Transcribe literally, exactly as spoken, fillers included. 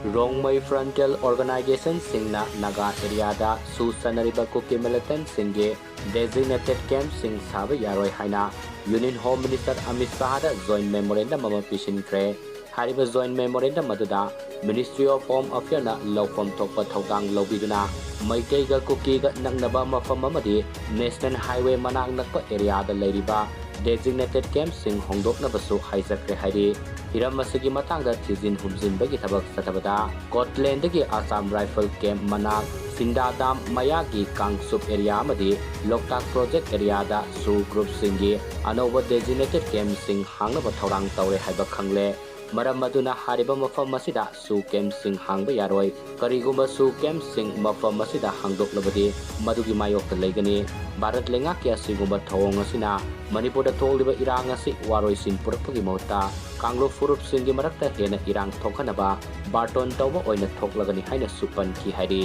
Rongmei frontal organisationꯁꯤꯡꯅ Naga areaꯗ ꯁꯨ ꯆꯟꯅꯔꯤꯕ ꯀꯨꯀꯤ militantꯁꯤꯡꯒꯤ designated campꯁꯤꯡ ꯁꯥꯕ ꯌꯥꯔꯣꯏ ꯍꯥꯏꯅ Union Home Minister Amit ꯁꯥꯍꯗ joint memorandum ꯑꯃ ꯄꯤꯁꯤꯟꯈ꯭ꯔꯦ꯫ ꯍꯥꯏꯔꯤꯕ joint memorandum ꯑꯗꯨꯗ Ministry of Home Affairꯅ ꯂꯧꯐꯝ ꯊꯣꯛꯄ ꯊꯧꯗꯥꯡ ꯂꯧꯕꯤꯗꯨꯅ ꯃꯩꯇꯩꯒ ꯀꯨꯀꯤꯒ ꯅꯛꯅꯕ ꯃꯐꯝ ꯑꯃꯗꯤ National Highway ꯃꯅꯥꯛ ꯅꯛꯄ areaꯗ ꯂꯩꯔꯤꯕ designated campꯁꯤꯡ ꯍꯣꯡꯗꯣꯛꯅꯕꯁꯨ ꯍꯥꯏꯖꯈ꯭ꯔꯦ ꯍꯥꯏꯔꯤ꯫ ꯍꯤꯔꯝ ꯑꯁꯤꯒꯤ ꯃꯇꯥꯡꯗ ꯊꯤꯖꯤꯟ ꯍꯨꯝꯖꯤꯟꯕꯒꯤ ꯊꯕꯛ ꯆꯠꯊꯕꯗ ꯀꯣꯠꯂꯦꯟꯗꯒꯤ Assam Rifle camp ꯃꯅꯥꯛ, ꯁꯤꯟꯗꯥ dam ꯃꯌꯥꯒꯤ ꯀꯥꯡꯆꯨꯞ area ꯑꯃꯗꯤ ꯂꯣꯛꯇꯥꯛ project areaꯗ ꯁꯨ groupꯁꯤꯡꯒꯤ ꯑꯅꯧꯕ designated campꯁꯤꯡ ꯍꯥꯡꯅꯕ ꯊꯧꯔꯥꯡ ꯇꯧꯔꯦ ꯍꯥꯏꯕ ꯈꯪꯂꯦ꯫ ꯃꯔꯝ ꯑꯗꯨꯅ ꯍꯥꯏꯔꯤꯕ ꯃꯐꯝ ꯑꯁꯤꯗ ꯁꯨ campꯁꯤꯡ ꯍꯥꯡꯕ ꯌꯥꯔꯣꯏ꯫ ꯀꯔꯤꯒꯨꯝꯕ ꯁꯨ campꯁꯤꯡ ꯃꯐꯝ ꯑꯁꯤꯗ ꯍꯥꯡꯗꯣꯛꯂꯕꯗꯤ ꯃꯗꯨꯒꯤ ꯃꯥꯌꯣꯛꯇ ꯂꯩꯒꯅꯤ꯫ ꯚꯥꯔꯠ ꯂꯩꯉꯥꯛꯀꯤ ꯑꯁꯤꯒꯨꯝꯕ ꯊꯧꯑꯣꯡ ꯑꯁꯤꯅ ꯃꯅꯤꯄꯨꯔꯗ ꯊꯣꯛꯂꯤꯕ ꯏꯔꯥꯡ ꯑꯁꯤ ꯋꯥꯔꯣꯏꯁꯤꯟ ꯄꯨꯔꯛꯄꯒꯤ ꯃꯍꯨꯠꯇ ꯀꯥꯡꯂꯨꯞ ꯐꯨꯔꯨꯞꯁꯤꯡꯒꯤ ꯃꯔꯛꯇ ꯍꯦꯟꯅ ꯏꯔꯥꯡ ꯊꯣꯛꯍꯟꯅꯕ ꯕꯥꯔꯇꯣꯟ ꯇꯧꯕ ꯑꯣꯏꯅ ꯊꯣꯛꯂꯒꯅꯤ ꯍꯥꯏꯅꯁꯨ ꯄꯟꯈꯤ ꯍꯥꯏꯔꯤ꯫